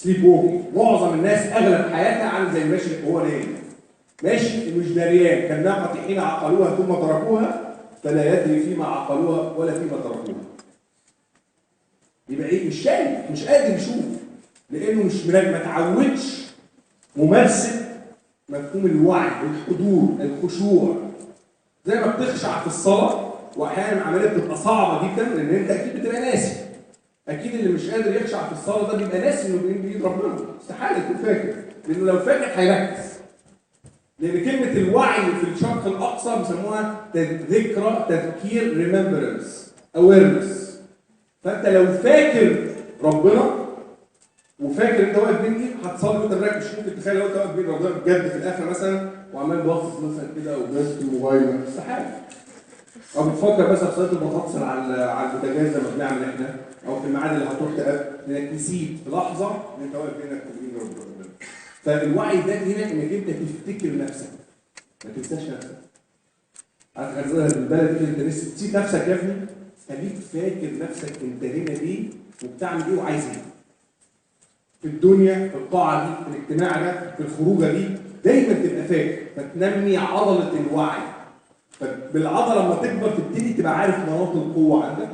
sleep walking. معظم الناس اغلب حياتها عامل زي ماشي وهو نايم، ماشي ومش دريان، كالناقة حين عقلوها ثم تركوها فلا يدري فيما عقلوها ولا فيما تركوها. يبقى ايه؟ مش شايف، مش قادر يشوف، لانه مش ما تعودش ممارسة مفهوم الوعي، الحضور، الخشوع. زي ما بتخشع في الصلاة، واحيانا العملية بتبقى صعبة جدا لان انت اكيد بتبقى ناسي. اكيد اللي مش قادر يخشع في الصلاة ده بيبقى ناسي انه بيد ربنا، استحالة يكون فاكر، لانه لو فاكر هيركز. لان كلمة الوعي في الشرق الاقصى بيسموها ذكرى، تذكير، remembrance، awareness. فانت لو فاكر ربنا وفاكر انت واقف بين ايه، هتصلي وانت مركز. مش ممكن تخيل لو انت واقف بين ربنا بجد في الاخر مثلا وعمال باصص مثلا كده وماسك الموبايل، استحالة. او بتفكر مثلا في صينية البطاطس على البوتاجاز زي ما بنعمل احنا، او في الميعاد اللي هتروح تقابل، لانك نسيت في لحظة ان انت واقف بينك وبين ربنا. فالوعي الذاتي هنا انك انت تفتكر نفسك، ما تنساش نفسك. عارف عايز بالبلد كده، انت لسه تسيب نفسك يا ابني، خليك فاكر نفسك انت هنا ليه وبتعمل ايه وعايز ايه. في الدنيا، في القاعة دي، في الاجتماع ده، في الخروجه دي، دايما تبقى فاكر، فتنمي عضلة الوعي. فبالعضله لما تكبر تبتدي تبقى عارف مناط القوة عندك،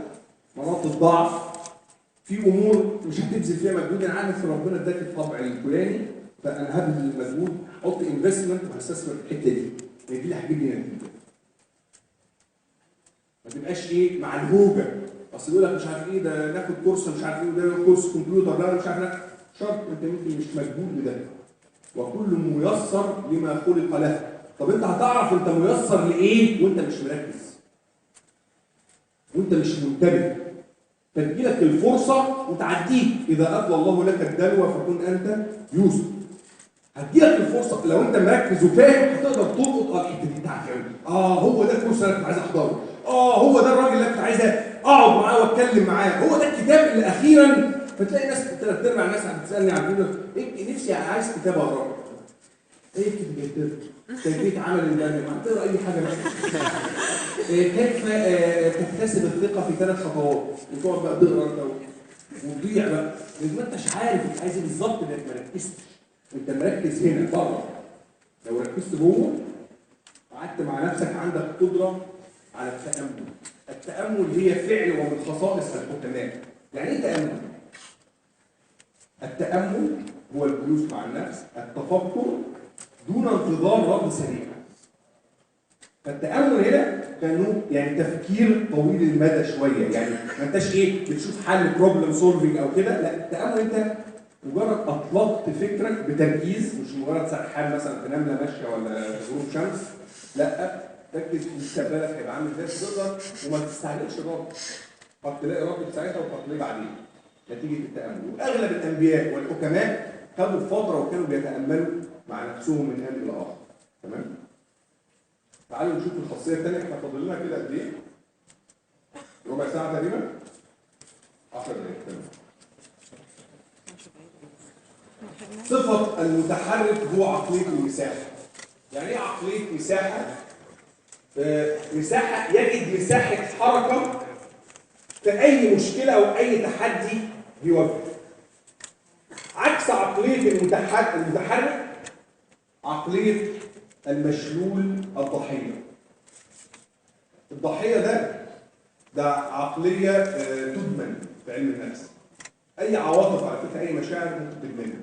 مناط الضعف. في امور مش هتبذل فيها مجهود، انا عارف ان ربنا اداك الطبع الفلاني، فانا هبذل المجهود، احط investment وهستثمر في الحتة دي، لان دي اللي هتجيب لي نتيجة. ما تبقاش ايه مع الهوجه، اصل يقول لك مش عارف ايه ده، ناخد كورس مش عارف ايه، وده كورس كمبيوتر، لا مش عارف، لا شرط انت ممكن مش مجهول لده. وكل ميسر لما خلق له. طب انت هتعرف انت ميسر لايه وانت مش مركز، وانت مش منتبه، فتجيلك الفرصة وتعديك. اذا اتلى الله لك الدلو فكن انت يوسف. هتجيلك الفرصة لو انت مركز وفاهم هتقدر تلقط الحتة دي بتاعتي قوي. هو ده الكورس اللي انا كنت عايز احضره، هو ده الراجل اللي انا كنت عايز اقعد معاه واتكلم معاه، هو ده الكتاب اللي اخيرا. فتلاقي ناس ثلاث ارباع الناس عم بتسالني على الفيديو، ايه نفسي عايز كتاب اقراه. ايه كتاب؟ كيفية عمل البني، ما تقرا اي حاجة بقى. كيف تكتسب الثقة في 3 خطوات، وتقعد بقى تقرا انت وتضيع بقى، لان ما انتش عارف انت عايز ايه بالظبط، لانك ما ركزتش. انت مركز هنا بره، لو ركزت جوه قعدت مع نفسك عندك قدره على التامل. التامل هي فعل ومن خصائص الحكماء. يعني ايه تامل؟ التامل هو الجلوس مع النفس، التفكر دون انتظار رد سريع. فالتامل هنا كانوا يعني تفكير طويل المدى شوية، يعني ما انتش ايه بتشوف حل problem solving او كده، لا التامل انت مجرد اطلقت فكرك بتركيز، مش مجرد سرحان مثلا في نملة ماشية ولا غروب شمس، لا ركز في مستقبلك هيبقى عامل ازاي تقدر، وما تستعجلش الرد، قد تلاقي رد في ساعتها وقد تلاقيه بعدين نتيجة التامل. واغلب الانبياء والحكماء خدوا فترة وكانوا بيتاملوا مع نفسهم من ان الى اخر. تمام؟ تعالوا نشوف الخاصية الثانية. احنا فاضل لنا كده قد ايه؟ ربع ساعة تقريبا؟ 10 دقائق. تمام. صفة المتحرك هو عقلية المساحة. يعني ايه عقلية مساحة؟ مساحة، يجد مساحة حركة في أي مشكلة أو أي تحدي بيواجهه. عكس عقلية المتحرك، عقلية المشلول الضحية. الضحية ده عقلية تدمن في علم النفس. أي عواطف على فكرة، أي مشاعر ممكن تدمنها،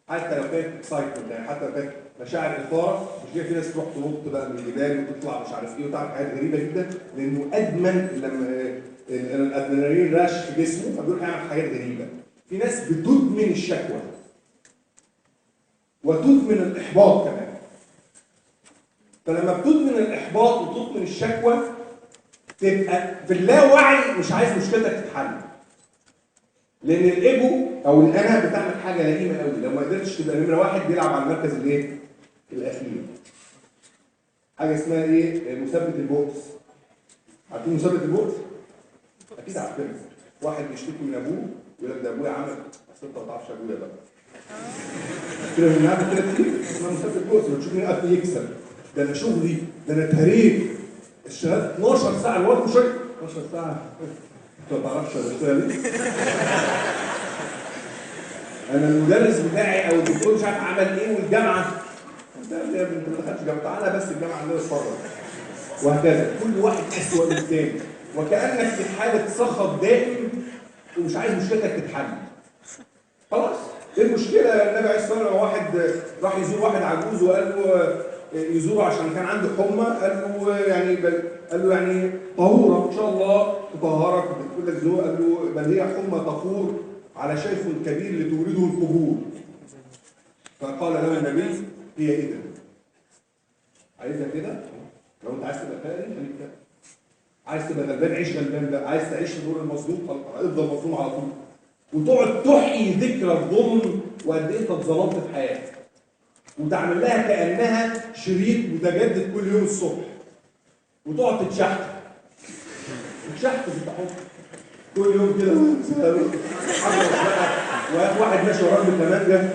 حتى لو كانت excitement، يعني حتى لو كانت مشاعر اثاره. مش في ناس تروح تنط بقى من الجبال وتطلع مش عارف ايه وتعمل حاجات غريبة جدا، لانه ادمن لما الادرينالين rush في جسمه فبيروح يعمل حاجات غريبة. في ناس بتدمن الشكوى وتدمن الاحباط كمان. فلما بتدمن الاحباط وتدمن الشكوى تبقى في اللاوعي مش عايز مشكلتك تتحل، لان الايجو او الانا بتعمل حاجة لئيمه قوي، لو ما قدرتش تبقى نمره واحد بيلعب على المركز الايه؟ الاخير. حاجة اسمها ايه؟ مثبت البؤس. عارفين مثبت البؤس؟ اكيد عارفينها. واحد بيشتكي من ابوه يقول لك ده ابويا عمل، اصل انت ما تعرفش ابويا بقى. كده من عامل كده كتير، اسمها مثبت البؤس. بتشوف مين قبل يكسب، ده انا شغلي، ده انا اتهريت، اشتغلت 12 ساعة الوقت مش 12 ساعة. انت ما تعرفش انا بشتغل ايه؟ انا المدرس بتاعي او الدكتور مش عارف عمل ايه، والجامعة انت يا ابني انت ما دخلتش جامعه، تعالى بس الجامعة عندنا اتفرج. وهكذا كل واحد اسوأ من الثاني، وكانك في حاله سخط دائم ومش عايز مشكلتك تتحل. خلاص ايه المشكلة؟ النبي عليه الصلاة والسلام واحد راح يزور واحد عجوز وقال له يزوره عشان كان عنده حمى، قال له يعني قال له يعني طهوره ان شاء الله تطهرك، بتقول لك زور، قال له بل هي حمى تفور على شيخ كبير لتورده القبور. فقال له النبي هي اذا عايزها كده، لو انت عايز تبقى فقري خليك فقري، عايز تبقى غلبان عيش غلبان بقى، عايز تعيش في دور المظلوم افضل مظلوم على طول، وتقعد تحيي ذكرى الظلم وقد ايه انت اتظلمت في حياتك، وتعمل لها كانها شريط متجدد كل يوم الصبح، وتقعد تتشحت تتشحت في التحط كل يوم كده، واحد ماشي وراك بالكمانجه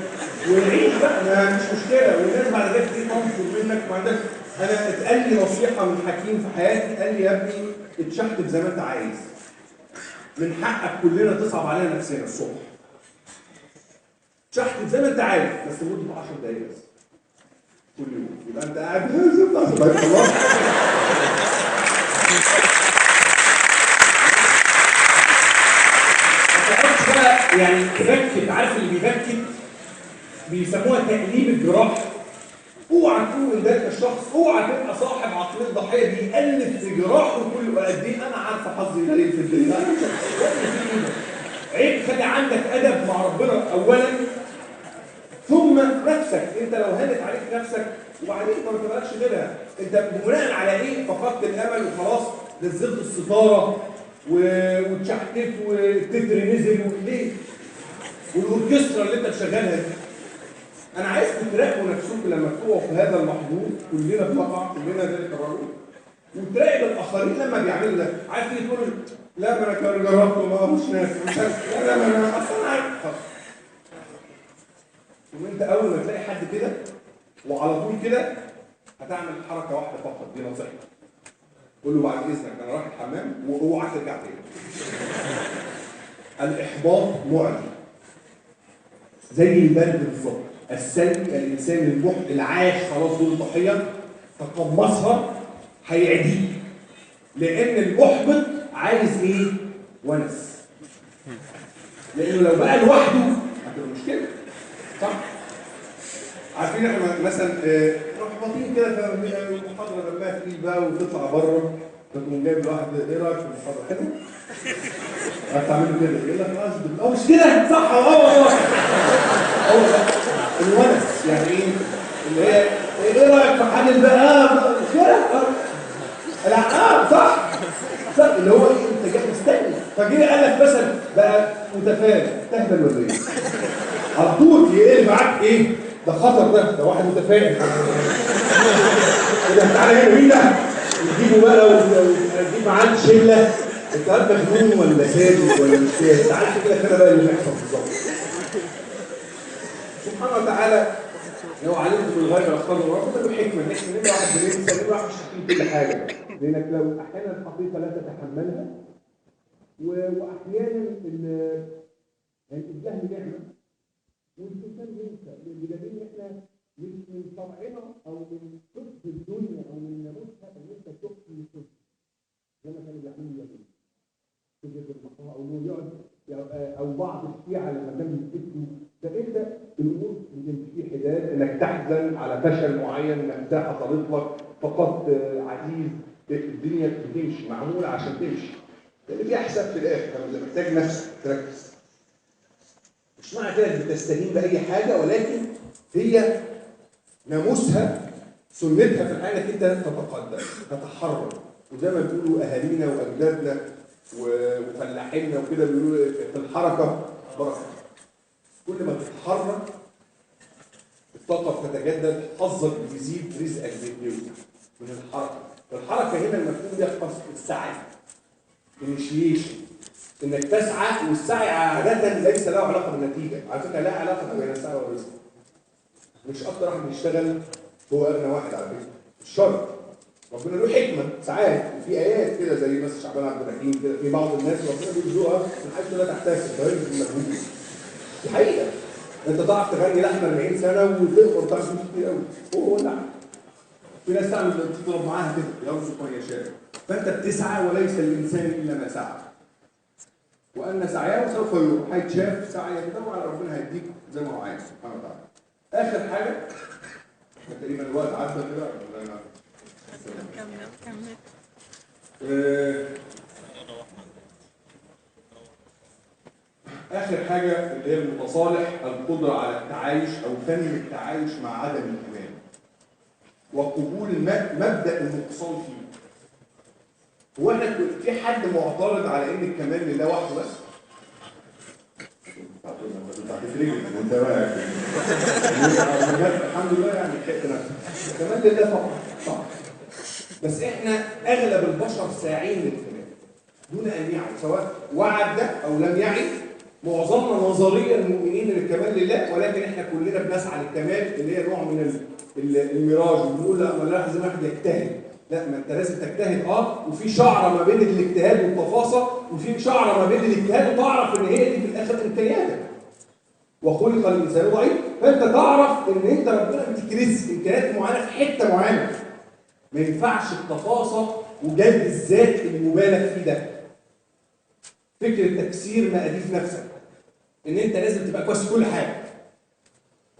ويعيش بقى، ما مش مشكلة. والناس بعد كده تيجي تنفر منك وما عندكش. انا اتقال لي نصيحة من حكيم في حياتي، قال لي يا ابني اتشحت زي ما انت عايز، من حقك كلنا تصعب علينا نفسنا الصبح، اتشحت زي ما انت عايز بس لمدة 10 دقايق بس كل يوم، يبقى انت قاعد خلاص. ما تقعدش بقى يعني تبكت، عارف اللي بيبكت بيسموها تقليب الجراح. اوعى تكون من ذلك الشخص، اوعى تبقى صاحب عقلية ضحية بيقلب في جراحه كل قد ايه انا عارفه حظي قليل في الدنيا. عيب، خلي عندك ادب مع ربنا اولا ثم نفسك. انت لو هانت عليك نفسك وبعدين انت ما تبقاش غيرها، انت بناء على ايه فقدت الامل وخلاص نزلت الستارة واتشحتت والتتر نزل ليه؟ والاوركسترا اللي انت مشغلها دي. انا عايزكم تراقبوا نفسكم لما تقعوا في هذا المحظور، كلنا بنقع، كلنا ذلك الرجل، وتراقب الاخرين لما بيعملوا ده. عارف تيجي تقول لا ما انا كان جربت وما مش نافع، مش عارف، لا لا ما انا اصلا عارف. خلاص. وانت اول ما تلاقي حد كده وعلى طول كده هتعمل حركة واحدة فقط، دي نصيحتي. قول له بعد اذنك انا رايح الحمام واوعى ترجع تاني. الاحباط معدي زي البرد بالظبط. السلبي الانسان العاش خلاص دور الضحية تقمصها هيعديك، لان المحبط عايز ايه؟ ونس. لانه لو بقى لوحده هتبقى مشكلة، صح؟ عارفين احنا مثلا محبطين كده فالمحاضره دمها تقيل بقى وتطلع بره، فتقوم جايب لواحد ايه رايك في المحاضرة؟ حلوة؟ هتعملوا كده يقول لك اه مش كده صح، اه والله. هو الونس يعني ايه؟ اللي هي ايه رايك في حل بقى؟ مش كده؟ لا صح صح، اللي هو ايه انت جاي مستني. فجه قال لك مثلا بقى متفائل، تهبل ولا ايه؟ على طول يقلب معاك ايه؟ ده خطر، ده واحد متفائل. ايه ده؟ تعالى هنا، مين ده؟ تجيبه بقى وتجيب معاه شله، انت قاعد مجنون ولا سادس ولا مش سادس؟ تعالى كده كده بقى اللي بيحصل بالظبط. سبحانه وتعالى لو علمتم الغيب لاختاروا ربنا له حكمه، ان احنا نبقى واحد بننسى، نبقى واحد مش عارفين كل حاجة، لانك لو احيانا الحقيقة لا تتحملها، واحيانا الجهل نعمه والانسان بينسى، بدليل ان احنا مش من طبعنا او من قصة الدنيا او من ناموسها ان انت تحكي قصة زي ما كانوا بيعملوا اليهود في المقام، او انه يقعد او بعض الشيعة لما كانوا بيفتوا. ده انت الامور بتمشي في حداد، انك تحزن على فشل معين، مأساة حصلت لك، فقدت عزيز، الدنيا بتمشي، معمولة عشان تمشي. لان في حساب في الاخر، فانت محتاج نفسك تركز. مش معنى كده بتستهين باي حاجة، ولكن هي ناموسها سنتها في الحياة انك انت تتقدم، تتحرك. وزي ما بيقولوا اهالينا واجدادنا وفلاحيننا وكده بيقولوا في الحركة بركة. كل ما تتحرك الطاقة بتتجدد، حظك بيزيد، رزقك بيزيد من الحركة. الحركة هنا المفهوم بيها قصد السعي، انيشيشن، انك تسعى، والسعي عادة ليس له علاقة بالنتيجة. على فكرة لا علاقة بين السعي والرزق. مش اكتر واحد بيشتغل هو اغنى واحد على فكرة، مش شرط. ربنا له حكمه ساعات، وفي ايات كده زي مثلا شعبان عبد الرحيم كده، في بعض الناس ربنا بيرزقها من حيث لا تحتسب، فهي المجهود. دي حقيقة. انت تعرف تغني لحن 40 سنة وتقدر تعرف كتير قوي، هو اللحن. في ناس تعمل تضرب معاها كده، يرزق من يشاء. فانت بتسعى وليس للانسان الا ما سعى. وان سعيه سوف يرى، هيتشاف سعيك ده وعلى ربنا هيديك زي ما هو عايز سبحانه وتعالى. اخر حاجة تقريبا الوقت عدى كده ولا كمل كمل. اخر حاجة اللي هي المتصالح، القدرة على التعايش او فن التعايش مع عدم الكمال وقبول مبدا النقصان فيه. هو احنا في حد معترض على ان الكمال لله وحده بس؟ انت بقى الحمد لله يعني لحقت نفسك. الكمال لله طبعا طبعا، بس احنا اغلب البشر ساعين للكمال دون ان يعوا، سواء وعد ده او لم يعي. معظمنا نظريا مؤمنين ان الكمال لله، ولكن احنا كلنا بنسعى للكمال اللي هي نوع من الميراج، وبنقول لا ما لازم واحد يجتهد. لا، ما انت لازم تجتهد وفي شعره ما بين الاجتهاد والتفاصيل، وفي شعره ما بين الاجتهاد وتعرف ان هي دي في الاخر امكانياتك. وخلق الانسان ضعيف، فانت تعرف ان انت ربنا بيديك رزق امكانيات معينة في حتة معينة. ما ينفعش التفاصيل وجلد الذات المبالغ فيه ده. فكرة تكسير مقاديف نفسك، ان انت لازم تبقى كويس في كل حاجة.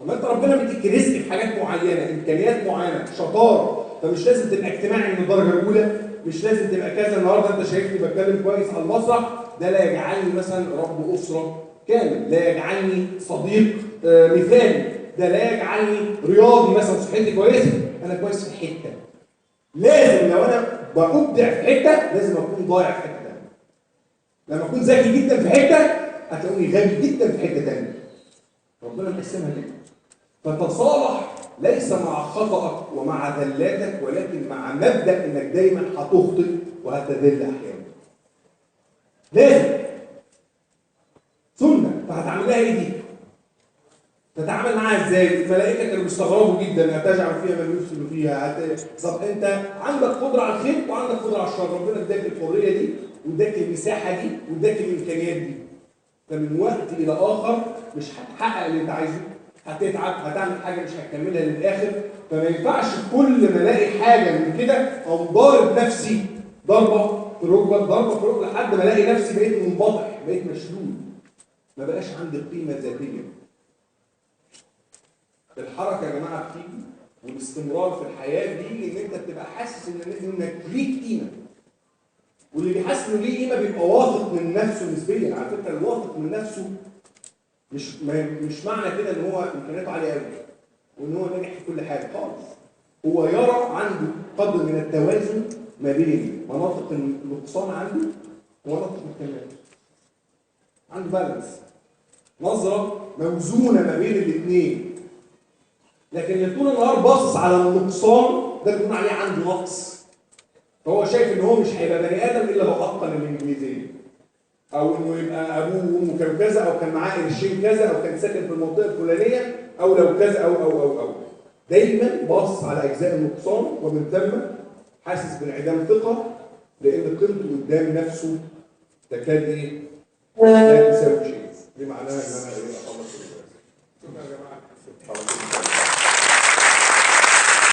طب ما انت ربنا بيديك رزق في حاجات معينة، امكانيات معينة، شطارة، فمش لازم تبقى اجتماعي من الدرجة الاولى، مش لازم تبقى كذا. النهارده انت شايفني بتكلم كويس على المسرح، ده لا يجعلني مثلا رب اسره كامل، لا يجعلني صديق مثالي، ده لا يجعلني رياضي مثلا صحتي كويسة، انا كويس في حتة. لازم لو انا ببدع في حتة لازم اكون ضايع في حتة ثانية. لما اكون ذكي جدا في حتة هتلاقوني غبي جدا في حتة ثانية. ربنا مقسمها كده. فتصالح ليس مع خطأك ومع ذلاتك، ولكن مع مبدأ انك دايما هتخطئ وهتذل احيانا. لازم سنة. فهتعمل لها ايه دي؟ تتعامل معاها ازاي؟ الملائكة كانوا بيستغربوا جدا، هتجعل فيها من يفسد فيها طب انت عندك قدره على الخير وعندك قدره على الشر، ربنا اداك الحرية دي واداك المساحة دي واداك الامكانيات دي. فمن وقت الى اخر مش هتحقق اللي انت عايزه، هتتعب، هتعمل حاجة مش هتكملها للاخر. فما ينفعش كل ما الاقي حاجة من كده اقوم ضارب نفسي ضربه في ركبه ضربه في ركبه لحد ما الاقي نفسي بقيت منبطح، بقيت مشلول، ما بقاش عندي قيمة ذاتية. الحركة يا جماعة بتيجي، والاستمرار في الحياة بيجي ان انت بتبقى حاسس انك ليك قيمة. واللي بيحس انه ليه قيمة بيبقى واثق من نفسه نسبيا. على فكرة الواثق من نفسه مش معنى كده ان هو امكانياته عالية قوي وان هو ناجح في كل حاجة خالص. هو يرى عنده قدر من التوازن ما بين مناطق النقصان عنده ومناطق الكمال. عنده بالانس، نظره موزونة ما بين الاثنين. لكن اللي طول النهار باصص على النقصان ده بيكون عليه عنده نقص. فهو شايف ان هو مش هيبقى بني ادم الا لو اتقن الانجليزية، او انه يبقى ابوه وامه كانوا كذا، او كان معاه قرشين كذا، او كان ساكن في المنطقة الفلانية، او لو كذا، او او او او. دايما باصص على اجزاء النقصان، ومن ثم حاسس بانعدام ثقة، لان قيمته قدام نفسه تكاد ايه؟ لا تساوي شيء. دي معناها ان انا ايه؟ اخلص. شكرا يا جماعة.